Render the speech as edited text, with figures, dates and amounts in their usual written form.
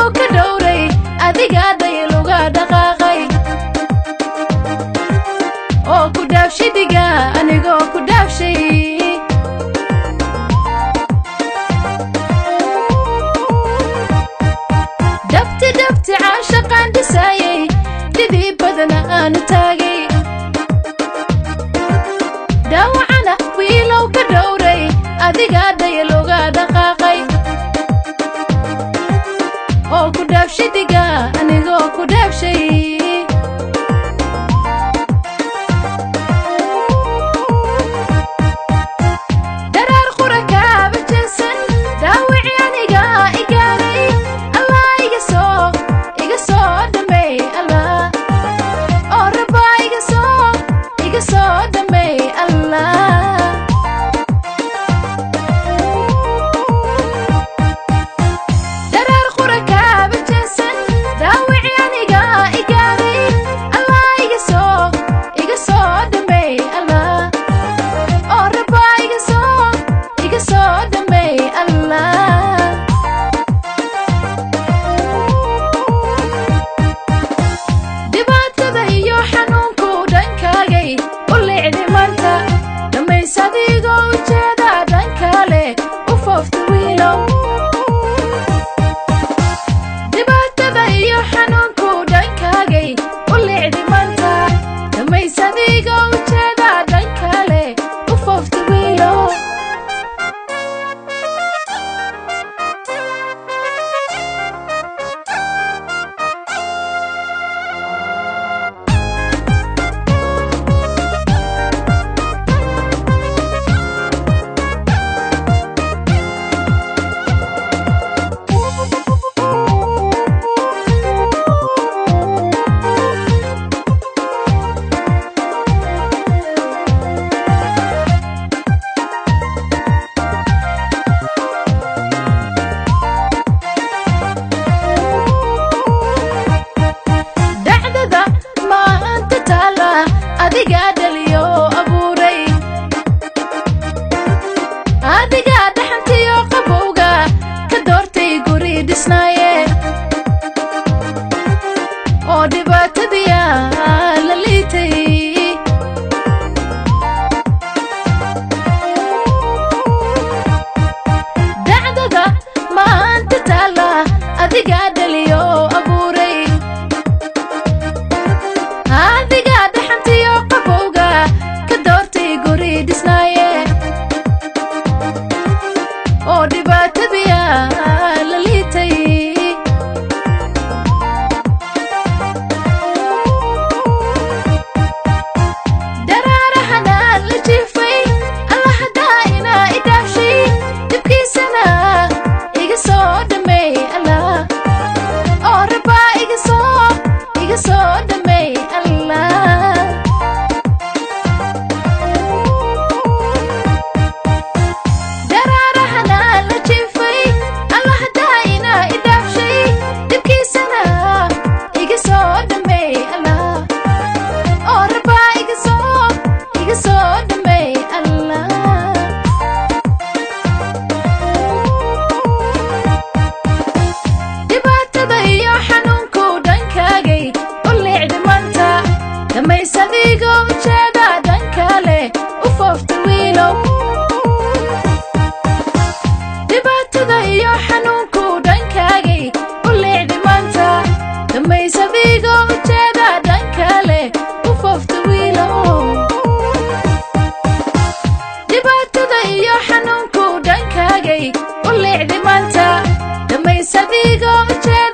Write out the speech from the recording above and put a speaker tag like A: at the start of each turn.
A: Wiilow ka dhowray adigaa dayaluga dhaqaaqay oo ku dhaafshay diga anigoo ku dhaafshay. Dhabti dhabti caashaqaan dhisaayay didii badana aanu taagay dhaawacana wiilow ka dhowray adigaa dayaluga dhaqaaqay oo ku dhaafshay diga anigoo ku dhaafshay. Daraar qura kaaba jeesan dhaawici aniga igaaray Allah iga soo dhameey Allah oo rabaa iga soo dhameey Allah. Daraar qura kaaba jeesan dhaawici aniga igaaray Allah iga soo dhameey Allah oo rabaa iga soo dhameey Allah. Dhibaatada iyo xanuunku dhankaagay u leecday maanta dhammays adigoo ujeeda dhankale u foofta wiilow. Dhibaatada iyo xanuunku dhankaagay u leecday maanta dhammays adigoo ujeeda dhankale u foofta wiilow. Dhacdada maanta taala adigaa dhaliyo abuuray adigaa dhaxantiyo qabowga ka doortay guri dhisnaaye oo dhibaatadiya la liitay. Dhacdada maanta taala adigaa dhaliyo abuuray adigaa dhaxantiyo qabowga ka doortay guri dhisnaaye oo dhibaatadiya la liitay. Daraarahana la jiifay Allah haddaa inaa i dhaafshay dhibkiisana iga soo dhameey Allah oo rabaa iga soo dhameey Allah. Daraarahana la jiifay Allah haddaa inaa i dhaafshay dhibkiisana iga soo dhameey Allah oo rabaa iga soo dhameey Allah. Dhibaatada iyo xanuunku dhankaagay u leecday maanta dhammays adigoo ujeeda dhankale u foofta wiilow. Dhibaatada iyo xanuunku dhankaagay u leecday maanta dhammays adigoo ujeeda dhankale u foofta wiilow. Dhibaatada iyo xanuunku dhankaagay u leecday maanta dhammays adigoo ujeeda.